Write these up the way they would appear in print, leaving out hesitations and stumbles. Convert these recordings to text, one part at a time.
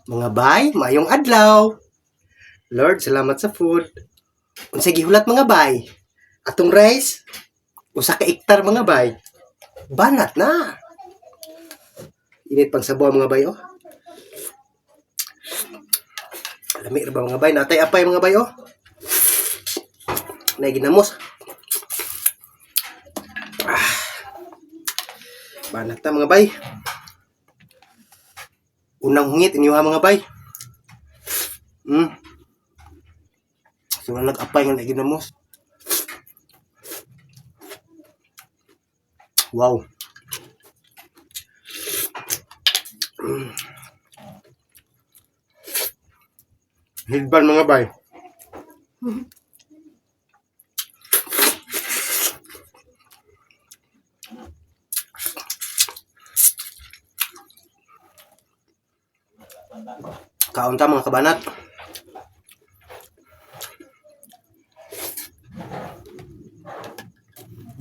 Mga bay, maayong adlaw. Lord, salamat sa food. Unsay gihulat, mga bay? Atong rice, 1 ka hektar, mga bay. Banat na. Init pang sabaw, mga bay, oh. Lami ra ba, mga bay? Naa tay apay, mga bay, oh. Naay ginamos. Ah. Banat na, mga bay. Unang hungit inyo mga bay. So nag-apay nga naay ginamos. Wow. Hidban, mga bay. Kaon ta, mga kabanat.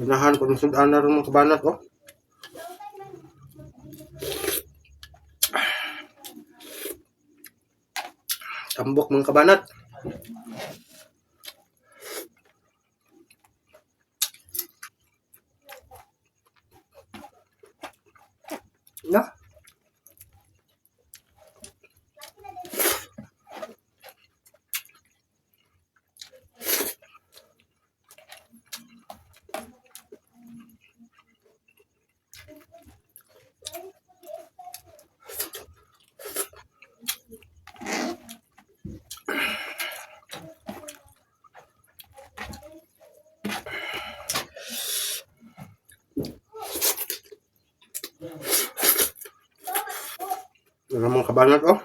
Ganahan ko ng sud-an na ron, mga kabanat, oh. Tambok, mga kabanat. Na. Ano, mga kabanat, oh.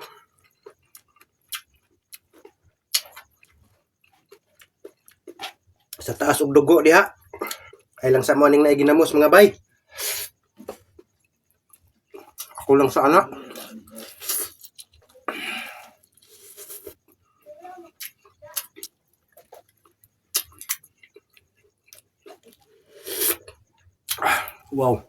Sa taas og dugo diha. Ay lang sa mo aning naay ginamos, mga bay. Ako lang sa anak. Wow.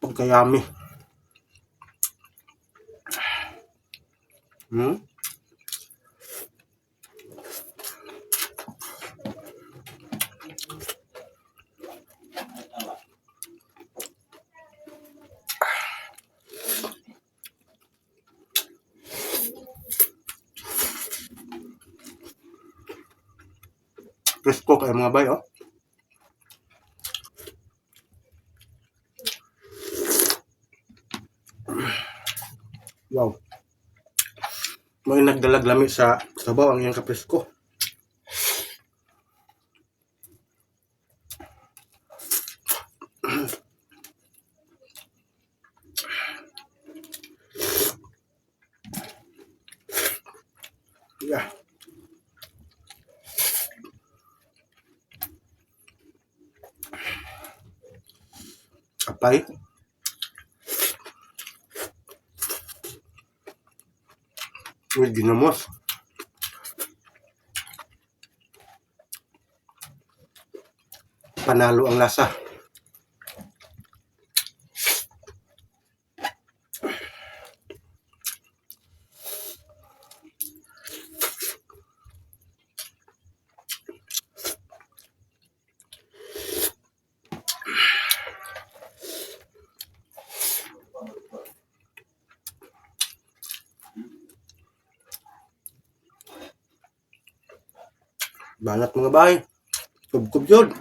Pagkayami. Presko kaayo, mga bay, oh. Wow. May nagdalag lami sa sabaw ang iyang kapresko. Yeah. Apay. With ginamos. Panalo ang lasa. Banat, mga bay. Kubkub yun.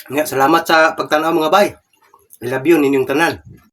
Nga, salamat sa pagtanaw, mga bay. I love you ninyong tanan.